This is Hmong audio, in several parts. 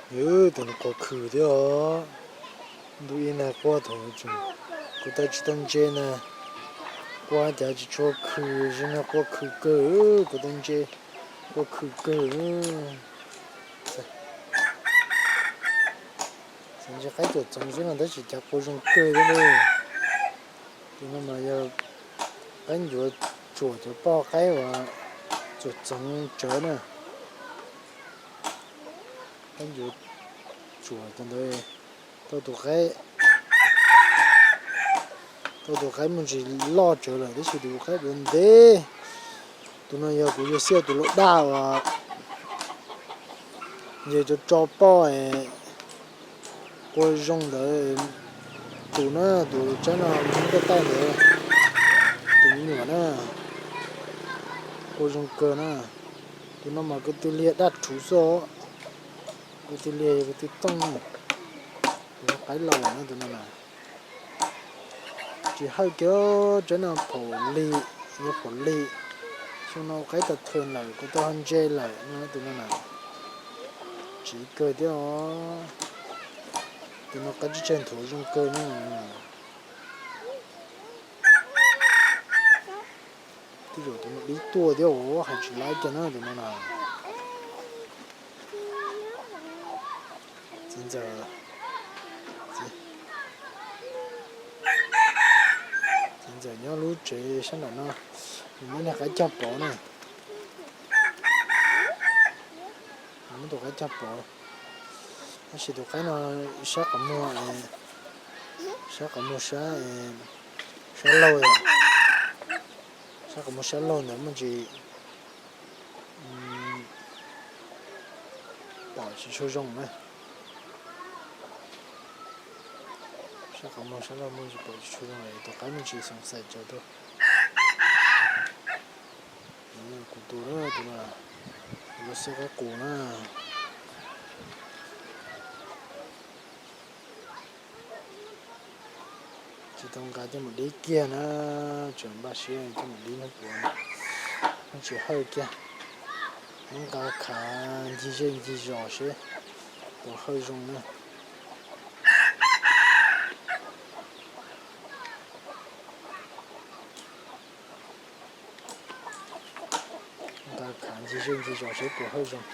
Tus no quaj khw thiab os. Ntu ib na quaj thaum kuv tau tsis tau ntse na, quaj cas tsis tshua khw, zoo no quaj khw kawg, kuv tau ntse quaj khw kawg. Txawm ntse qaib cuam txoov xwb no tab sis cas quaj zoo kawg thiab lauj. Tus no mas yog qaib ncuav tsuam cov poj qaib uas cuam txoov tsawv na. Qaib ncuav tsuam cov ntawd tau tus qaib, tau tus qaib muaj ntsis loj tsawv lawm tab sis tus qaib duav ntev. Tus no yog kuv yawg Xiaj tus lau daj uas yawg cov tso poj quaj zoo ntawd. Tus na, tus tsab no muab taj taij ntawd, tus me nyuam na, quaj zoo kawg na. Tus no mas ko tw liag daj rhuv xwb os, ko tw liag yog ko tw tooj na. Tus no qaib laus na, tus no na. Tsis hawj kiag, tsab no phaum lig, yog phaum lig. Xyoo no qaib tag thwm lawm, kuv tau ho ntse lawm no, tus no na. Tsiv kawg thiab os. Tus no qaib tsib tsag nthuav zoo kawg na. Tej zaum tus no dib tuaj thiab os, hais tsis laib kiag na tus no na. Txiv ntxawm, txiv ntxawm nyob lub tsev sab nram no, nws muab niag qaib cog pov na. Nws muab tus qaib cog pov, tab sis tus qaib no sab qhov muag, sab qhov muag sab, sab laug, sab qhov muag sab laug ntawd muaj ntsis pom tsis tshua zoo na. Sab qhov muag sab laug muaj ntsis pom tsis tshua zoo, tus qaib muaj ntsis xoom xaim tsawv tuaj. Kuv tus, tus no, tus no xwb qaib qus na. Tsis tau nqa coj mus dib kiag na, tseem npaj siab coj mus dib hnub puav, tsis hawj kiag. Muab nqa khav ncig zej ncig zos seb puas hawj zoo na. Nqa khav ncig zej ncig zos seb puas hawj zoo.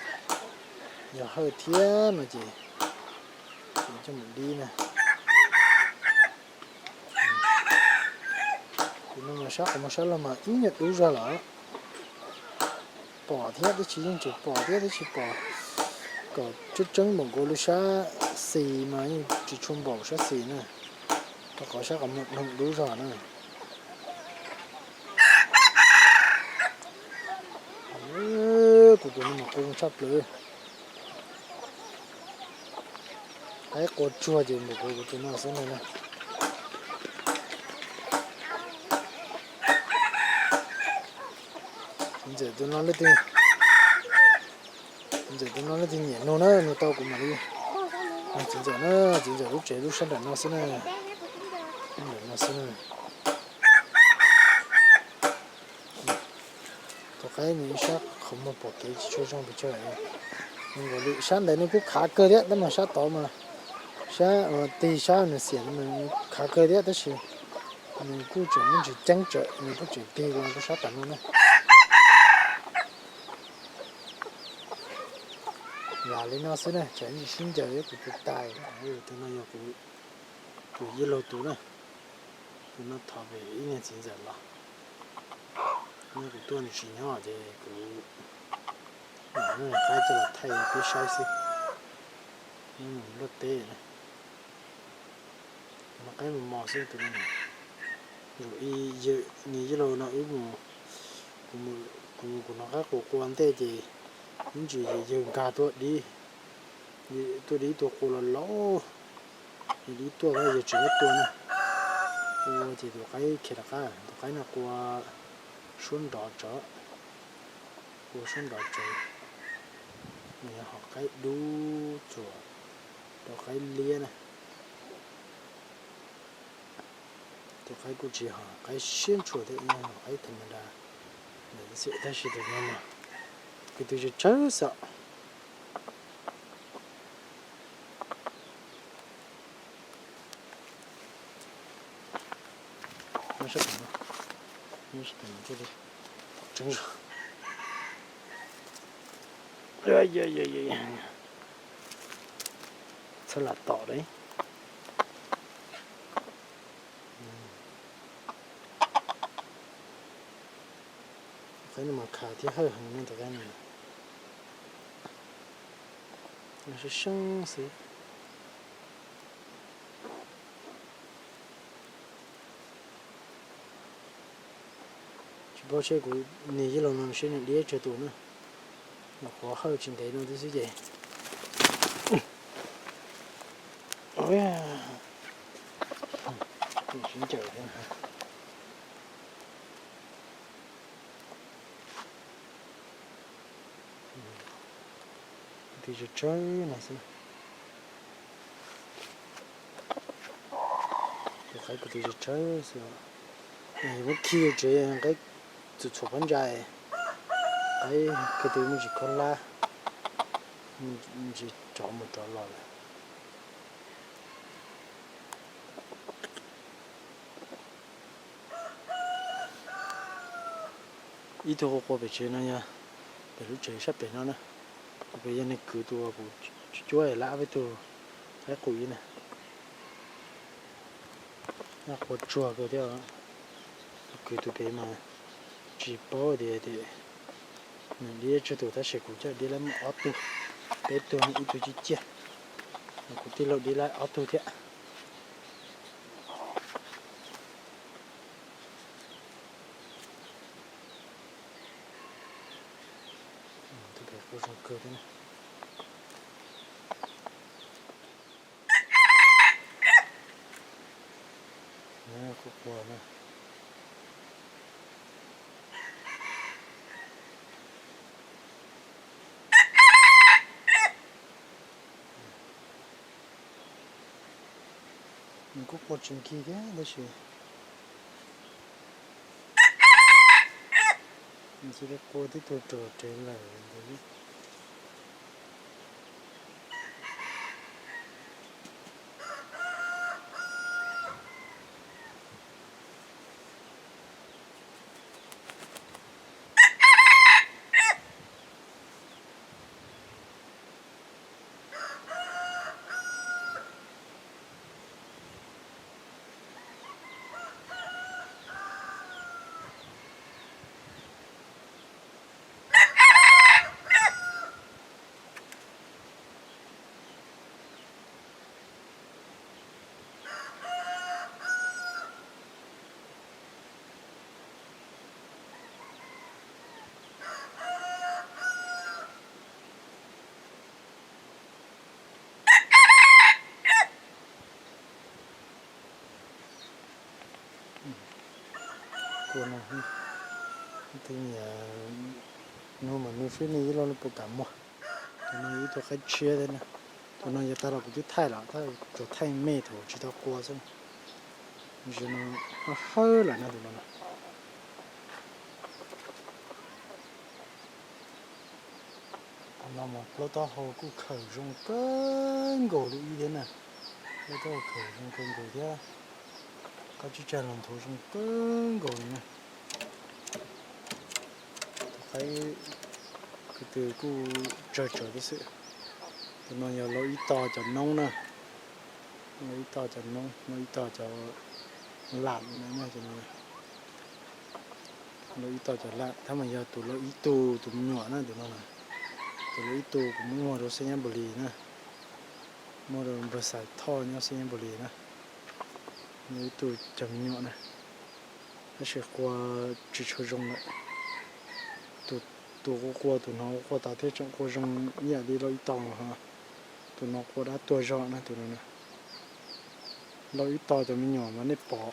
Yog hawj thiab no ces coj mus dib na. Tus no mas sab qhov muag sab laug mas ib nyuag dub zog lawm. Pom thiab tab sis yeej tseem pom thiab tab sis pom kom tseeb tseeb npaum nkaus li sab xis mas yeej tsis tshua npaum sab xis na. Rau qhov sab qhov muag dub zog na. Kuv tus no mas quaj zoo tshaj plaws. Qaib quaj tsuag ces npaum kuv tus no xwb na. Txiv ntxawm tus no leej twg, txiv ntxawm tus no leej twg nyiam nug na nug tau kuv mam li. Txiv ntxawm na, txiv ntxawm lub tsev lub sab nram no xwb na. Nram no xwb na. Tus qaib nws sab qhov muag pom kev tsis tshua zoo pes tsawg. Nkaus li sab ntawd nws kuj khav kawg thiab tab mas sab tod mas, sab tig sab nws xiam khav kawg thiab tab sis nws kuj tseem muaj ntsis ceeb tsawv nws kuj tseem tig los rau sab tom no na. Lam li no xwb na, tsam ntsis sib ncaws thiab kuv tus tais. Tus no yog kuv tus yij laug tus na, tus no thov pem ib niag txiv ntxawm los. Nyob kuv tuaj nws tsis nyob ces kuv mam muab qaib coj los thaij peb saib xwb. Nyob mus luaj teb na. Tus no qaib mos mos xwb tus no. Zaum ib yawg, nws yij laug no wb mus, kuv mus kuv hnov qaib qus qua ntej ces ib ntsis yawg nkag tuaj dib, tuaj dib tua qua los laus, dib tuaj yawg tsis muab tua na. Ua ces tus qaib khiav rov qab, tus qaib no qua suab nrov tsawv, qua suab nrov tsawv. Nws yog hom qaib dub txuas rau qaib liab na. Tus qaib kuj tsis hom qaib siab ntshua thiab, yog hom qaib tham ma da ntawm xwb tab sis tus no mas ko tw tsawg tsawg xwb. Tseeb, txhob lam tom li. Tus qaib no mas khav thiab hawj heev no, tus qaib no. Seeb seeb xwb. Tsis paub seb kuv niag yij laus no seb nws diab tsawg tus na. Nyuam qhuav hawj tsis ntev no twb xwb ces. Sib ncaws thiab. Kuv tus tsawg tsawg no xwb. Tus qaib kuv tus tsawg tsawg xwb. Muab khi rau tsev qaib txhum txhum phab ntsa, qaib ko tw muaj tsis khob hlab, tsis rov mus rov los lawm. Ib tug qua qua pem tsev no yog pem lub tsev sab pem no na. Tus pem yog nws kwv tus uas kuv cuab lab peb tug qaib qus ib na. Nyob qua tsuag kawg thiab. Tus kwv tus pem mas tsis paub tias tias nws dib tsawg tus tab sis kuv coj dib lab muaj ob tug, peb tug, ib tug ciaj ciaj. Kuv tij laug dib lab ob tug thiab. Tus pem qua zoo kawg thiab na. Qua qua na. Nws kuj qua tsis nkig thiab tab sis nws cia li qua tib tug rau tsev lawm ntawd. Ua no, tej niag nug mas nug seb nej ib lo no puas kam muag. Tus no yog ib tug qaib tshiab thiab na. Tus no yav tag los kuv twb thaij lawm, tab sis thaij me thaum tsis tau qua xwb. Tus no hawb lawm na tus no. Tus no mas plaub taub hau kuj khaws zoo kawg nkaus li ib thiab na. Plaub taub hau khaws zoo kawg nkaus thiab. Qab tsib tsag los nthuav zoo kawg nkaus li na. Tus qaib ko tw kuj tsawg tsawg thiab xwb. Tus no yog lau ib tog cov noob na. Lau ib tog cov noob, lau ib tog cov lam no. Lau ib tog cov lam, tab mas yog tus lau ib tug tus me nyuam na tus no. Tus lau ib tug kuv muab muag rau xeeb nyab npaus lis na. Muab rau npawg Xais Thoj nyob xeeb nyab npaus lis na. Lau ib tug cov me nyuam na. Tab sis qua tsis tshua zoo lawm. Tus qua qua tus no qua tas thiab tseem qua zoo ib yam li lau ib tog. Tus no qua dab tuag zog na tus no. Lau ib tog cov me nyuam mas nej pom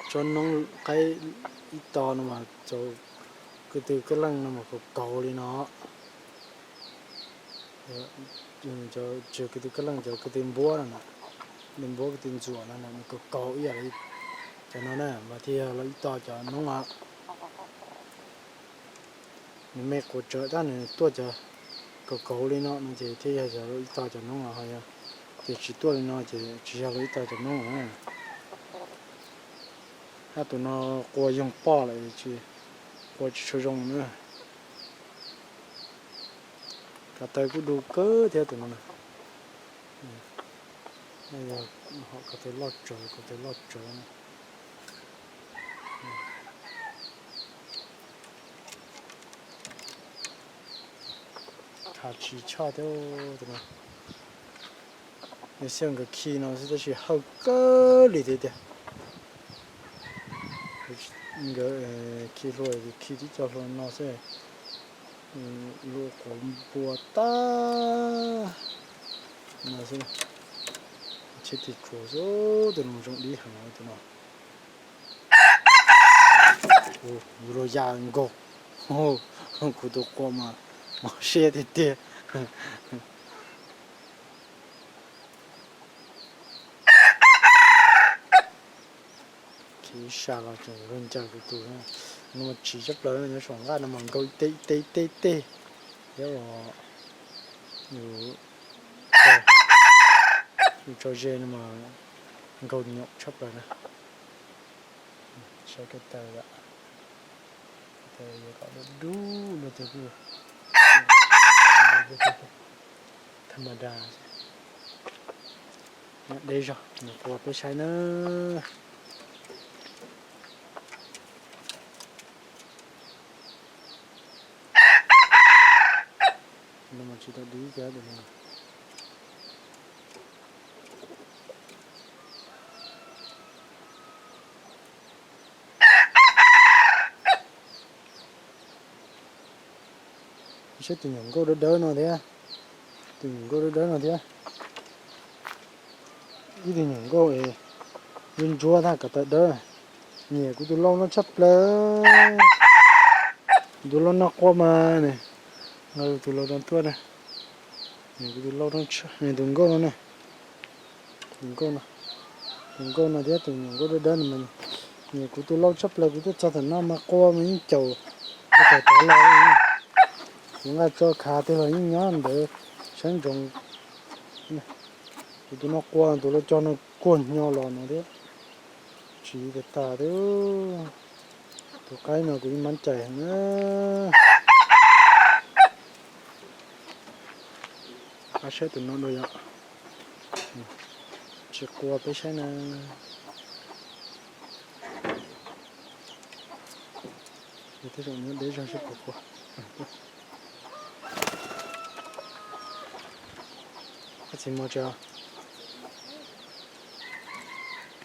tsob noob qaib ib tog no mas cov ko tw kab leej no mas kaus kaus li no. Cov ko tw kab leej, cov ko tw npuab no, npuab ko tw ntxuam no nws kaus kaus ib yam li cov no na mas thiaj yog lau ib tog cov noob os. Nws me quav tsawv tab nws tuaj cov kaus kaus li no no ces thiaj yog cov lau ib tog cov noob os. Ho yog tias tsis tuaj li no ces tsis yog lau ib tog cov noob na. Tab tus no qua yoog poj lawm tsis, qua tsis tshua zoo na. Ko taw kuj du kawg thiab tus no. Ho ko taw loj tsawv, ko taw loj tsawv. Khav tsis tshaj thiab tus no. Nws xyaw nkawd khi no xwb tab sis hawj kawg li thiab tiag. Nkawd khi hlua, khi tib co hlua no xwb, lua quav npua tag no xwb. Tsheb tis tsuas xwb, tus no zoo dib heev tus no. Yus los ya nkaug, kuv tus qua mas mob siab tiag tiag. Khi sa los tseem luag ncaws kuv tus no, mas tsiv tshaj plaws, nyob saum nqaj no mas nkaug ib teg ib teg ib teg ib teg thiab. Yus tso ze no mas nkaug nyaum tshaj plaws na. Saib ko taw, ko taw yuav kom dub dub luaj tiag, kuj tha ma da. Nyob deb zog, nws qua peb saib na. No mas tsis tau dib kiag tus no. Saib tus nyuam nkauj dawb dawb no thiab, tus nyuam nkauj dawb dawb no thiab. Ib tug nyuam nkauj ntsuab ntsuab tag ko taw dawb. Nyiam kuv tus lau no tshaj plaws. Kuv tus lau no qua mas, tus lau no tuaj na. Nyiam kuv tus lau no, tus nkauj no na. Tus nkauj no, tus nkauj no thiab tus nyuam nkauj dawb dawb no mas nyiam kuv tus lau tshaj plaws, kuv tuaj txog tom no mas qua mas yeej caum tag tag los. Kuv nqa tso khav twg los yeej nyob ntawd saib ntsoov. Kuv tus no qua, tus lau cog no kuag hnyo los no thiab. Tsiv tas tas thiab. Tus qaib no kuv yeej mab cais heev na. Pab saib tus no dua yom. Tsis qua peb saib na. Tej zaum nyob deb zog seb puas qua. Koj txiv mos tsev.